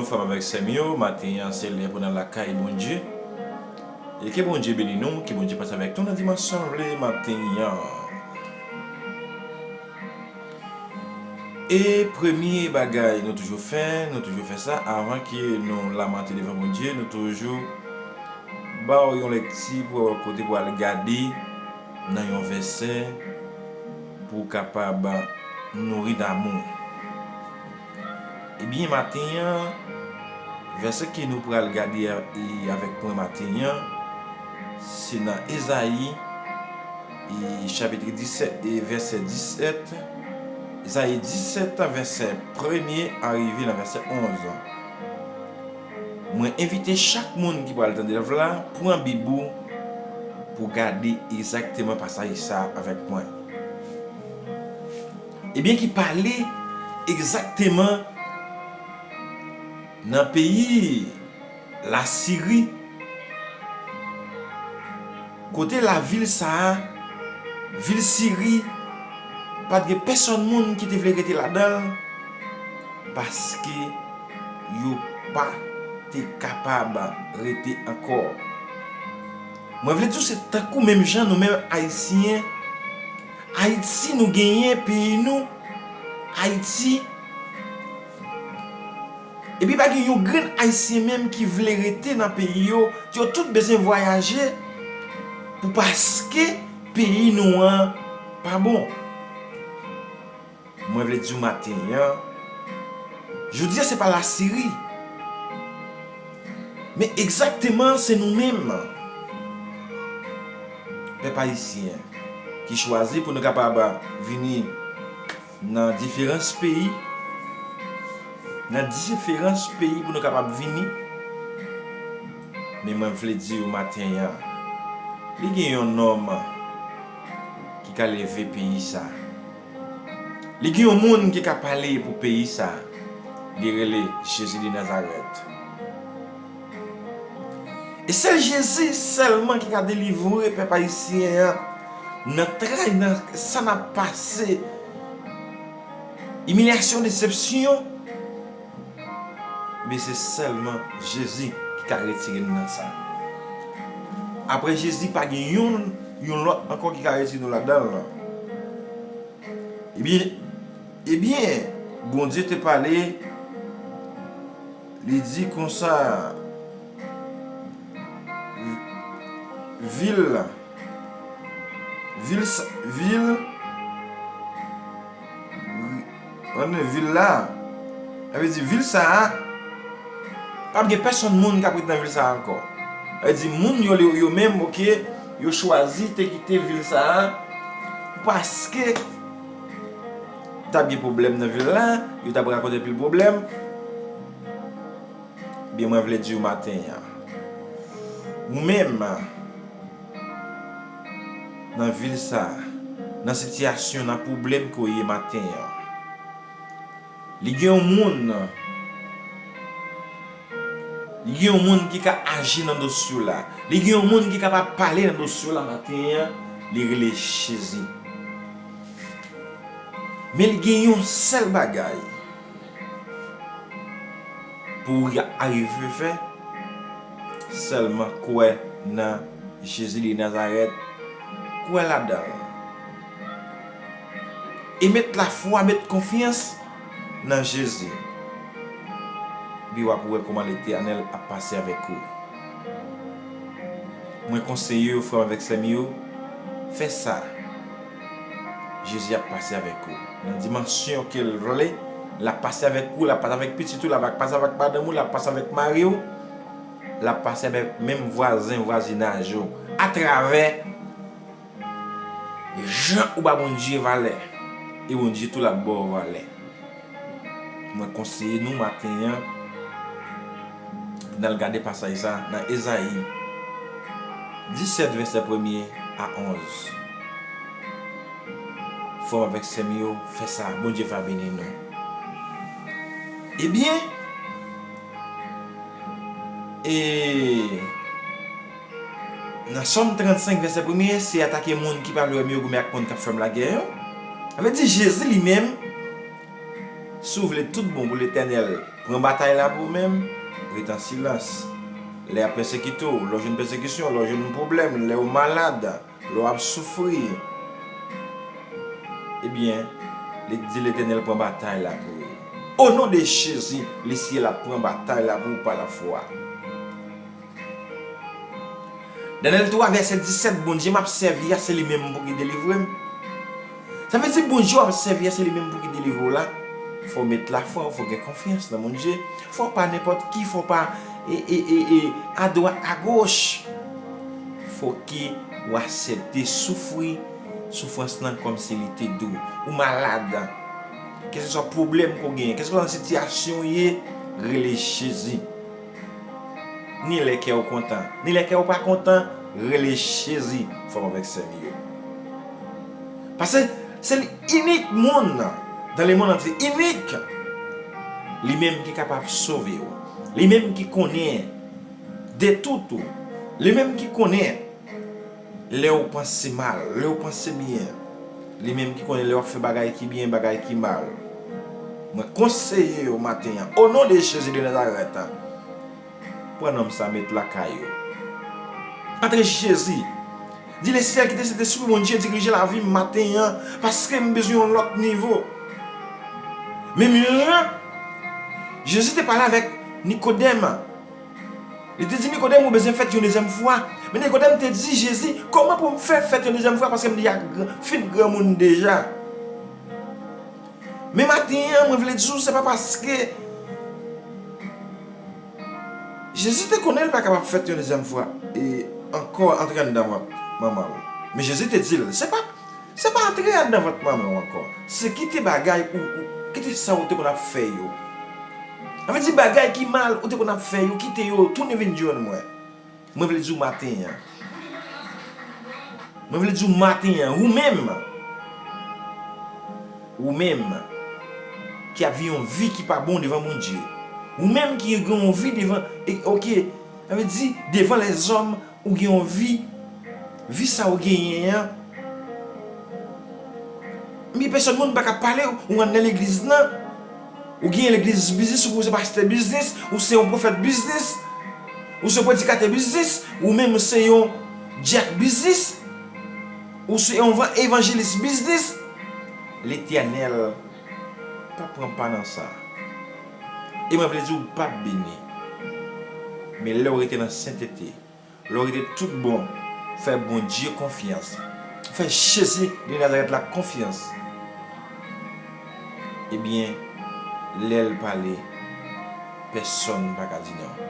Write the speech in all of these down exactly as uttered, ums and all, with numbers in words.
Frè m avèk sè m yo, maten an se lè pou n al lakay Bondye. E ke Bondye beni nou, ke Bondye pase avèk nou nan dimansyon l vle maten an. E premye bagay nou toujou fè, nou toujou fè sa avan ke nou lamante devan Bondye, nou toujou ba w yon lekti pou w kote pou al gade nan yon vèsè pou w kapab nouri damou. Ebyen, maten an, vèsè ke nou pral gade a- e avèk mwen maten an, se nan Ezayi, e chapit disèt, e vèsè disèt, Ezayi disèt, vèsè premye a rive nan vèsè onz. Mwen envite chak moun ki pral tande live la, pran Bib ou pou gade egzakteman pasaj sa avèk mwen. Ebyen, ki pale egzakteman nan peyi Lasiri, kote lavil sa a, vil Siri, pa t gen pèsonn moun ki te vle rete ladan l, paske yo pa te kapab rete ankò. Mwen vle di w, se tankou menm jan nou menm Ayisyen, Ayiti nou genyen peyi nou, Ayiti, epi pa gen yon grenn Ayisyen menm ki vle rete nan peyi yo, yo tout bezwen vwayaje pou paske peyi nou an pa bon. Mwen vle di w maten an, jodi a se pa Lasiri, men egzakteman se nou menm, pèp ayisyen, ki chwazi pou nou kapab vini nan diferans peyi, nan diferans peyi pou nou kapab vini. Men mwen vle di w maten an, li gen yon nonm ki ka leve peyi sa. Li gen yon moun ki ka pale pou peyi sa. Li rele Jezi de Nazarèt. E sèl Jezi sèlman ki ka delivre pèp ayisyen an nan tray, nan sa n ap pase, imilyasyon, desepsyon. Men se sèlman Jezi ki ka retire nou nan sa. Apre Jezi, pa gen yon, yon lòt ankò ki ka retire nou ladan l. Ebyen, ebyen, Bondye te pale, li di konsa, vil la, vil sa, vil, ann, vil la, sa vle di vil sa a, p ap gen pèsonn moun k ap ret nan vil sa a ankò. Sa vle di moun yo, yo menm, oke, yo chwazi te kite vil sa a, paske t ap gen pwoblèm nan vil la, yo t ap rakonte anpil pwoblèm. Byen, mwen vle di w maten an, ou menm, nan vil sa, nan sitiyasyon, nan pwoblèm ke w ye maten an, li gen yon moun, li gen yon moun ki ka aji nan dosye w la. Li gen yon moun ki kapab pale nan dosye w la maten an, li rele Jezi. Men li gen yon sèl bagay pou w arive fè, sèlman kwè nan Jezi de Nazarèt, kwè ladan l. E met lafwa, met konfyans nan Jezi. Epi w ap wè kòman Letènèl ap pase avèk ou. Mwen konseye w, frè m avèk sè m yo, fè sa. Jezi ap pase avèk ou. Nan dimansyon ke l vle, l ap pase avèk ou, l ap pase avèk pitit ou, l ap pase avèk madanm ou, l ap pase avèk mari w, l ap pase avèk menm vwazen vwazinaj ou. Atravè jan ou ba Bondye valè, e Bondye tou l ap ba w valè. Mwen konseye nou maten an, n al gade pasaj sa nan Ezayi disèt, vèsè premye a onz. Frè m avèk sè m yo, fè sa, Bondye va beni nou. Ebyen, e nan Sòm trannsenk, vèsè premye, se atake moun ki pa vle wè m yo goumen ak moun k ap fè m lagè yo. Sa vle di Jezi li menm, Si w vle tout bon pou Letènèl pran batay la pou ou menm, ret an silans. Lè y ap pèsekite w, lè w jwenn pèsekisyon, lè w jwenn pwoblèm, lè w malad, lè w ap soufri, ebyen, li di Letènèl pran batay la pou ou. O non de Jezi, Lesyèl ap pran batay la pou ou pa lafwa. Danyèl twa, vèsè disèt, Bondye m ap sèvi a, se li menm pou ki delivre m. Sa vle di Bondye w ap sèvi a, se li menm pou ki delivre w la. Fò w met lafwa w, fò w gen konfyans nan Bondye. Fò w pa nenpòt ki, fò w pa e, e, e, e, adwat, agoch. Fò ke w aksepte soufri soufrans lan kòmsi li te dou. Ou malad. Kèlkeswa pwoblèm ke w genyen, kèlkeswa sitiyasyon w ye, rele Jezi. Ni lè kè w kontan, ni lè kè w pa kontan, rele Jezi, frè m avèk sè m yo. Paske se li inik moun nan lemonn antye, inik. Li menm ki kapab sove w. Li menm ki konnen de tout ou. Li menm ki konnen lè w panse mal, lè w panse byen. Li menm ki konnen lè w ap fè bagay ki byen, bagay ki mal. Mwen konseye w maten an, o non de Jezi de Nazarèt, pran nonm sa met lakay ou. Antre Jezi. Di Lesyèl, kite Sentespri Bondye dirije lavi m maten an, paske m bezwen yon lòt nivo. Menm jan Jezi te pale avèk Nikodèm. Li te di Nikodèm, ou bezwen fèt yon dezyèm fwa. Men Nikodèm te di Jezi, kòman pou m fè fèt yon dezyèm fwa paske m deja gran, fin granmoun deja? Men maten an, mwen vle di w, se pa paske Jezi te konnen l pa kapab fèt yon dezyèm fwa e ankò antre anndan vant manman l. Men Jezi te di l, se pa, se pa antre anndan vant manman w ankò. Se kite bagay ou, ou kite sa ou te konn ap fè yo. Sa vle di bagay ki mal ou te konn ap fè yo, kite yo, tounen vin jwenn mwen. Mwen vle di w maten an. Mwen vle di w maten an, ou menm. Ou menm ki ap viv yon vi ki pa bon devan Bondye. Ou menm ki gen yon vi devan, e, oke, sa vle di, devan lèzòm, ou gen yon vi, vi sa ou genyen an, men pèsòn moun pa ka pale w, ou ann nan legliz nan, ou gen legliz biznis, ou se pastè biznis, ou se yon pwofèt biznis, ou se predikatè biznis, ou menm ou se yon dyak biznis, ou se yon van-, evanjelis biznis. Letènèl p ap pran pa nan sa. E mwen vle di w p ap beni. Men lè w rete nan sentete, lè w rete tout bon, fè Bondye konfyans, fè Jezi de Nazarèt la konfyans, ebyen, lè l pale, pèsonn pa ka di non.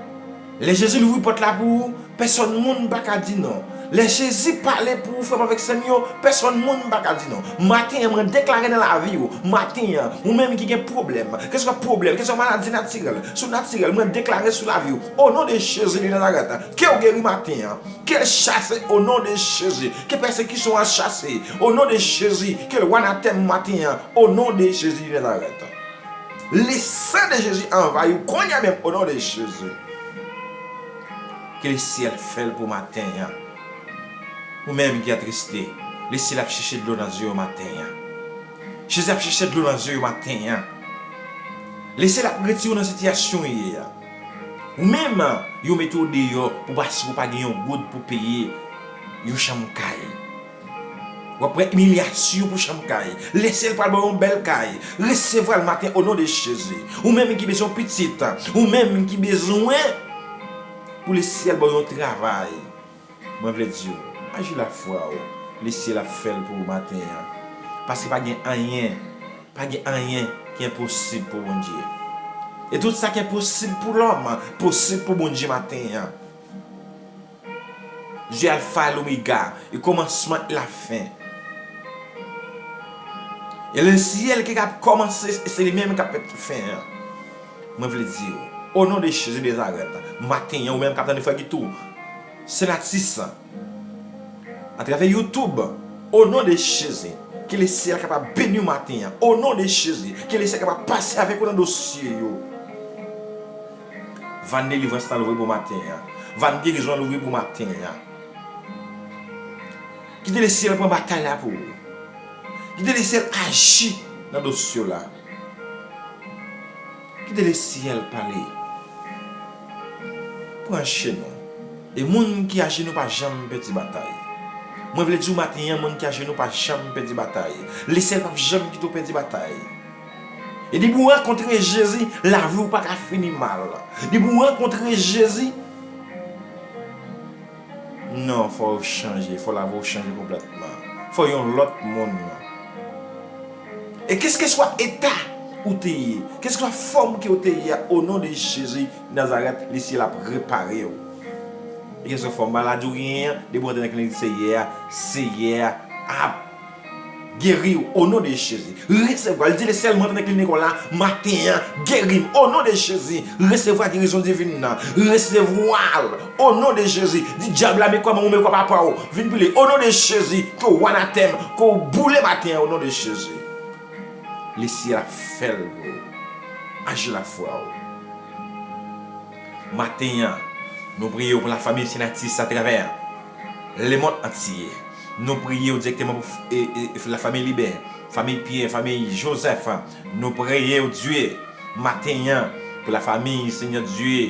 Lè Jezi louvri pòt la pou ou, pèsonn moun pa ka di non. Lè Jezi pale pou ou, frè m avèk sè m yo, pèsonn moun pa ka di non. Maten an, mwen deklare nan lavi w, maten an, ou menm ki gen pwoblèm, kèlkeswa pwoblèm, kèlkeswa maladi natirèl, siw natirèl, mwen deklare sou lavi w, o non de Jezi de Nazarèt, ke w geri maten an, ke l chase o non de Jezi, ke pèsekisyon an chase o non de Jezi, ke l anatèm maten an, o non de Jezi de Nazarèt. Le san de Jezi anvayi w kounye a menm o non de Jezi. Ke Lesyèl fè l pou maten an. Ou menm ki atriste, Lesyèl ap chèche dlo nan zye w maten an. Jezi ap chèche dlo nan zye w maten an. Lesyèl ap retire w nan sitiyasyon w ye a. Ou menm, yo mete w deyò pou paske w pa gen yon goud pou peye yon chanm kay. W ap pran imilyasyon pou chanm kay. Lesyèl pral ba w yon bèl kay. Resevwa l maten o non de Jezi. Ou menm ki bezwen pitit, ou menm ki bezwen pou Lesyèl ba w yon travay. Mwen vle di w, aji lafwa w, Lesyèl ap fè l pou ou maten an. Paske pa gen anyen, pa gen anyen ki enposib pou Bondye. E tout sa ki enposib pou lòm, posib pou Bondye maten an. Jezi Alfa e Omega, e kòmansman e lafen. E Lesyèl ki ap kòmanse, e se li menm k ap mete fen an. Mwen vle di w, o non de Jezi de Nazarèt, maten an, ou menm k ap tande frè Guito, Senatus, atravè YouTube, o non de Jezi, ke Lesyèl kapab beni w maten an, o non de Jezi, ke Lesyèl kapab pase avèk ou nan dosye yo. Van delivrans lan louvri pou maten an. Van gerizon an louvri pou maten an. Kite Lesyèl pran batay la pou ou. Kite Lesyèl aji nan dosye w la. Kite Lesyèl pale. Pran ajenou. E moun ki ajenou pa janm pèdi batay. Mwen vle di w maten an, moun ki ajenou pa janm pèdi batay. Lesyèl p ap janm kite w pèdi batay. E depi w rankontre Jezi, lavi w pa ka fini mal. Depi w rankontre Jezi, non, fò w chanje, fò lavi w chanje konplètman. Fò w yon lòt moun. E kèlkeswa eta ou te ye, kèlkeswa fòm ke w te ye a, o non de Jezi Nazarèt, Lesyèl ap repare w. E kèlkeswa fòm maladi w genyen an, depi w antre nan klinik Seyè a, Seyè a ap geri w, o non de Jezi. Resevwa l, di Lesyèl, mwen antre nan klinik ou la maten an, geri m, o non de Jezi. Resevwa gerizon divin nan, resevwa l, o non de Jezi. Di dyab la, men kò manman w, men kò papa w, vin pile, o non de Jezi. Ke w anatèm, ke w boule maten an, o non de Jezi. Lesyèl ap fè l pou ou. Aji lafwa w. Maten an, nou priye w pou lafanmi Senatis atravè lemonn antye. Nou priye w dirèkteman pou e, e, lafanmi Liben, fanmi Pyè, fanmi Jozèf. Nou priye w, Dye, maten an, pou lafanmi, Senyè Dye,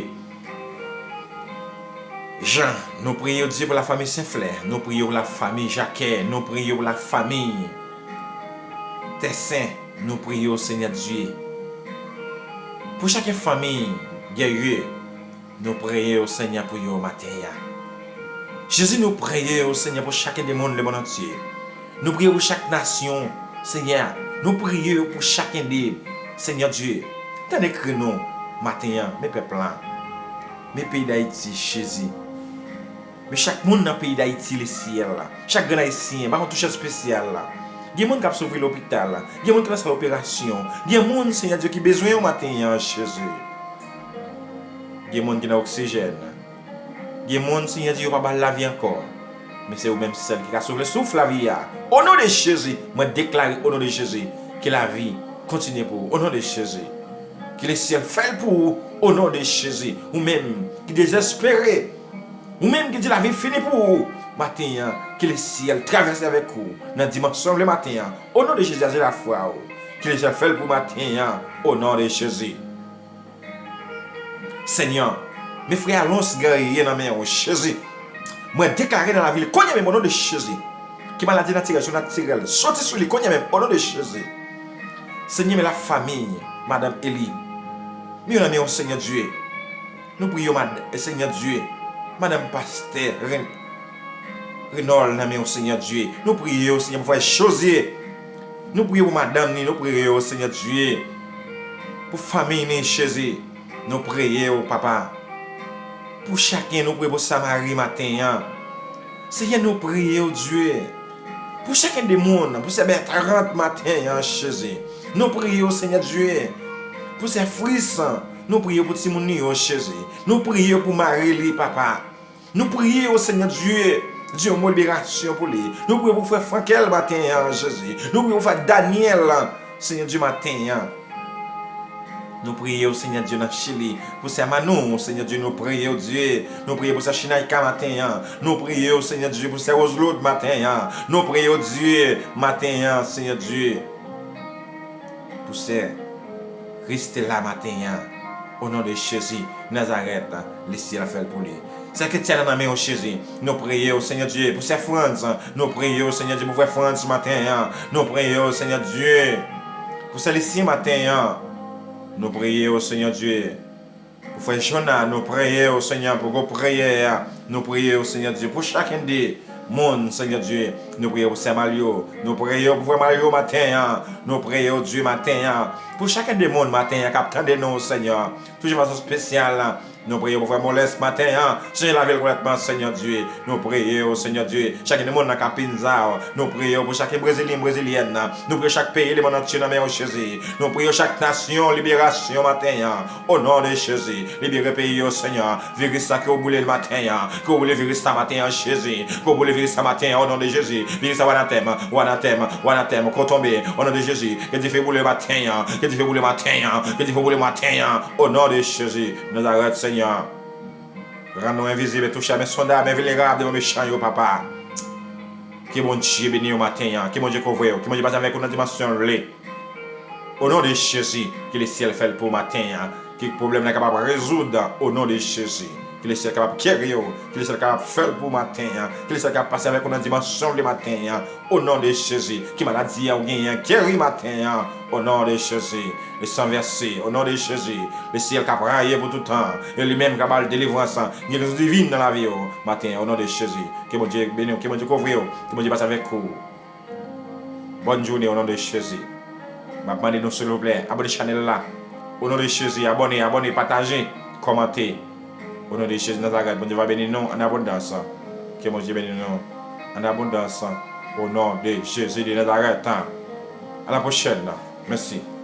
Jan. Nou priye w, Dye, pou lafanmi Senflè. Nou priye w pou lafanmi Jakè. Nou priye w pou lafanmi Tèsen. Nou priye w, Senyè Dye, pou chak fanmi Guerrier. Nou priye w, Senyè, pou yo maten an. Jezi, nou priye w, Senyè, pou chak de moun lemonn antye. Nou priye w pou chak nasyon, Senyè. Nou priye w pou chak de, Senyè Dye. Tande kri nou maten an, men pèp la. Men peyi Dayiti, Jezi. Men chak moun nan peyi Dayiti, Lesyèl la. Chak grenn Ayisyen, ba yon touche espesyal la. Gen moun k ap soufri lopital la. Gen moun ki nan sal operasyon. Gen moun, Senyè Dye, ki bezwen yon maten an, Jezi. Gen moun ki nan oksijèn. Gen moun, Senyè Dye, yo pa ba l lavi ankò. Men se ou menm sèl ki ka soufle souf lavi a. O non de Jezi, mwen deklare, o non de Jezi, ke lavi kontinye pou ou. O non de Jezi. Ke Lesyèl fè l pou ou, o non de Jezi. Ou menm ki dezespere, ou menm ki di lavi fini pou ou, maten an, ke Lesyèl travèse avèk ou nan dimansyon w vle maten an. O non de Jezi, aji lafwa w. Ke Lesyèl fè l pou ou maten an, o non de Jezi. Senyè, men frè Alons Guerrier nan men w, Jezi. Mwen deklare nan lavi li kounye a menm, o non de Jezi, ke maladi natirèl, sou natirèl, soti sou li kounye a menm, o non de Jezi. Senyè, men lafanmi madanm Eli, men yo nan men w, Senyè Dye. Nou priye w, mad-, Senyè Dye, madanm pastè Ren-, Renòl nan men w, Senyè Dye. Nou priye w, Senyè, pou frè Jozye. Nou priye w pou madanm ni, nou priye w, Senyè Dye, pou fanmi ni, Jezi. Nou priye w, papa, pou chaken, nou priye pou Samari maten an. Senyè, nou priye w, Dye, pou chaken de moun, pou sè Bètrand maten an, Jezi. Nou priye w, Senyè Dye, pou sè Fris, nou priye w pou timoun li yo, Jezi. Nou priye w pou mari li, papa. Nou priye w, Senyè Dye, di yon mo liberasyon pou li. Nou priye w pou frè Frankel maten an, Jezi. Nou priye w pou frè Daniel, Senyè Dye, maten an. Nou priye w, Senyè Dye, nan Chili, pou sè Manou, Senyè Dye, nou priye w, Dye. Nou priye pou sè Chinayka maten an. Nou priye w, Senyè Dye, pou sè Roselot maten an. Nou priye w, Dye, maten an, Senyè Dye, pou sè Christela maten an, o non de Jezi Nazarèt, Lesyèl fè l pou li. Sè Ketiana nan men w, Jezi. Nou priye w, Senyè Dye, pou sè Frantz. Nou priye w, Senyè Dye, pou frè Frantz maten an. Nou priye w, Senyè Dye, pou sè Lisyen maten an. Nou priye w, Senyè Dye, pou frè Jona, nou priye w, Senyè, pou gwo priyè a. Nou priye w, Senyè Dye, pou chakenn de moun, Senyè Dye. Nou priye w pou sè Malyo. Nou priye w pou frè Malyo maten an. Nou priye w, Dye, maten an, pou chakenn de moun maten an k ap tande nou, Senyè, touche fason espesyal. Nou priye w pou frè Molès maten an. Chanje lavi l konplètman, Senyè Dye. Nou priye w, Senyè Dye, chakenn de moun nan Kapinzaw. Nou priye w pou chakenn Brezilyen, Brezilyèn nan. Nou priye w chak peyi lemonn antye nan men w, Jezi. Nou priye w chak nasyon, liberasyon maten an. O non de Jezi, libere peyi yo, Senyè. Viris la, ke w boule l maten an. Ke w boule viris la maten an, Jezi. Ke w boule viris la maten an, o non de Jezi. Viris la, w anatèm, w anatèm, w anatèm. Ke w tonbe, o non de Jezi. Ke dife boule maten an. Ke dife boule maten an. Ke dife boule maten an. O non de Jezi Nazarèt, Senyè. Rann nou envizib e touche a men sonda, men vilnerab devan mechan yo, papa. Ke Bondye beni w maten an. Ke Bondye kouvri w. Ke Bondye pase avèk ou nan dimansyon l vle. O non de Jezi, ke Lesyèl fè l pou maten an. Ke pwoblèm nan kapab rezoud o non de Jezi. Ke Lesyèl kapab geri w, ke Lesyèl kapab fè l pou maten an. Ke Lesyèl kapab pase avèk ou nan dimansyon de maten an. O non de Jezi, ke maladi a ou genyen an geri maten an. O non de Jezi, le san vèse, o non de Jezi, Lesyèl k ap raye pou toutan. E li menm k ap ba l delivrans, gen rezon divin nan lavi w maten an, o non de Jezi. Ke Bondye beni w, ke Bondye kouvri w, ke Bondye pase avèk ou. Bòn jounen, o non de Jezi. M ap mande nou, silvouplè, abòne chanèl la. O non de Jezi, abòne, abòne, pataje, kòmante. O non de Jezi Nazarèt, Bondye va beni nou an abondans. Ke Bondye beni nou an abondans. O non de Jezi de Nazarèt. A la pwochèn. Mèsi.